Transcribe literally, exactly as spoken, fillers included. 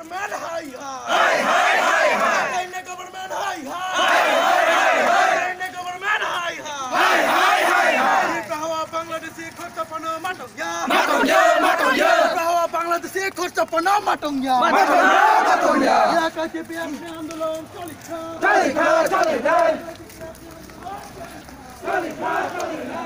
Government hai hai. Hai hai hai hai. Government hai hai. Hai hai hai hai. Government hai hai. Hai hai hai hai. Tripura hawa Bangladeshi khorcha pano matong ya. Matong ya, matong ya. Tripura hawa Bangladeshi khorcha pano matong ya. Matong ya, matong ya. Ya ka T P M ni andolon choli kha. Choli kha, choli kha. Choli kha, choli kha.